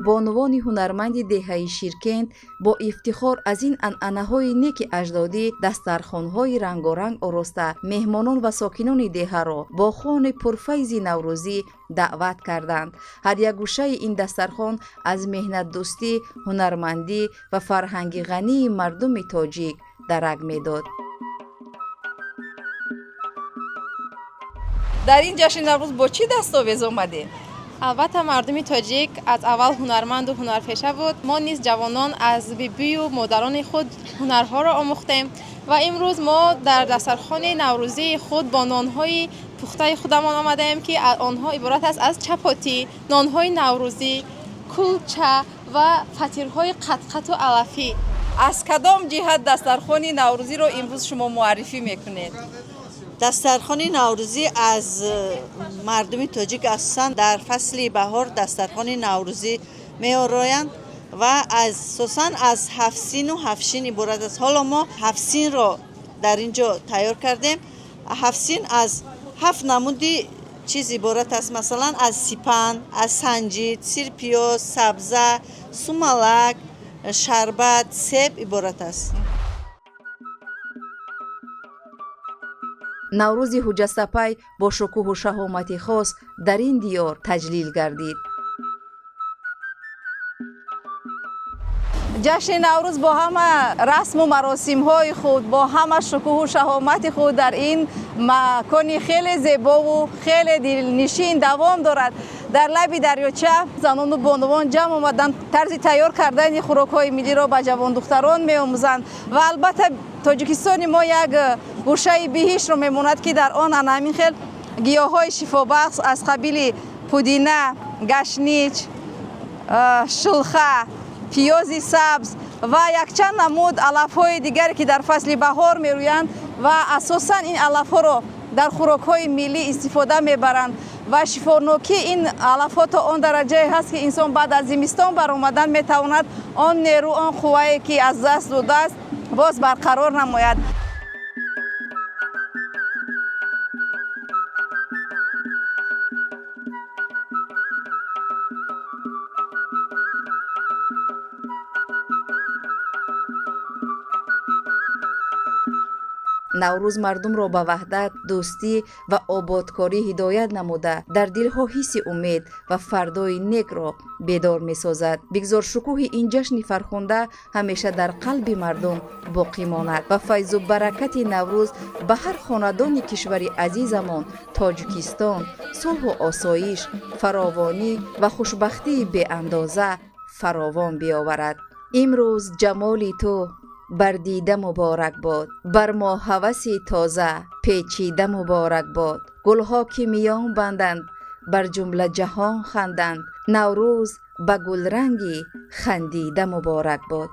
Бонувони ҳунарманди деҳаи Ширкент бо ифтихор аз ин анъанаҳои неки аҷдодӣ дастархонҳои рангоранг ороста, меҳмонон ва сокинони деҳаро бо хони пурфайзи наврӯзӣ даъват карданд. Ҳар як гӯшаи ин дастархон аз меҳнатдӯстӣ, ҳунармандӣ ва фарҳанги ғании мардуми тоҷик дарак медод. Дар ин ҷашни Наврӯз бо чӣ дастовез омадед? Албатта, мардуми тоҷик аз аввал ҳунарманду ҳунарпеша буд. Мо низ, ҷавонон, аз бибию модарони худ ҳунарҳоро омӯхтем ва имрӯз мо дар дастархони наврӯзии худ бо нонҳои пухтаи худамон омадаем, ки онҳо иборат аст аз чапотӣ, нонҳои наврӯзӣ, кулча ва фатирҳои қатқату алафӣ. Аз кадом ҷиҳат дастархони наврӯзиро имрӯз шумо муаррифӣ мекунед? Дастархони наврӯзӣ аз мардуми тоҷик асосан дар фасли баҳор дастархони наврӯзӣ меороянд ва асосан аз ҳафтсину ҳафтшин иборат аст. Ҳоло мо ҳафтсинро дар ин ҷо тайёр кардем. Ҳафтсин аз ҳафт намуди чиз иборат аст, масалан, аз сипан, аз санҷид, сирпиёз, сабза, сумалак, шарбат, себ иборат аст. Наврӯзи ҳуҷҷатсапай бо шукӯҳу шаҳомати хос дар ин диёр таҷлил гардид. Ҷашни Наврӯз бо ҳама расму маросимҳои худ, бо ҳама шукӯҳу шаҳомати худ дар ин макони хеле зебову хеле дилнишин давом дорад. Дар лаби дарёча занону бонувон ҷамъ омаданд, тарзи тайёр кардани хӯрокҳои миллиро ба ҷавондухтарон меомӯзанд. Ва албатта, Тоҷикистони мо як гӯшаи биҳиштро мемонад, ки дар он ана ҳамин хел гиёҳҳои шифобахш аз қабили пудина, гашнич, шулха, пиёзи сабз ва якчанд намуд алафҳои дигаре, ки дар фасли баҳор мерӯянд ва асосан ин алафҳоро дар хӯрокҳои миллӣ истифода мебаранд. Ва шифонокии ин алафҳо то он дараҷае ҳаст, ки инсон баъд аз зимистон баромадан метавонад он нерӯ, он қуввае, ки аз даст додааст, боз барқарор намояд. Наврӯз мардумро ба ваҳдат, дӯстӣ ва ободкорӣ ҳидоят намуда, дар дилҳо ҳисси умед ва фардои некро бедор месозад. Бигзор шукӯҳи ин ҷашни фархунда ҳамеша дар қалби мардум боқӣ монад ва файзу баракати Наврӯз ба ҳар хонадони кишвари азизамон Тоҷикистон сулҳу осоиш, фаровонӣ ва хушбахтии беандоза фаровон биёварад. Имрӯз ҷамоли ту бар дида муборак бод, бар мо ҳаваси тоза печида муборак бод. Гулҳо ки миён банданд, бар ҷумла ҷаҳон ханданд, Наврӯз ба гулранги хандида муборак бод.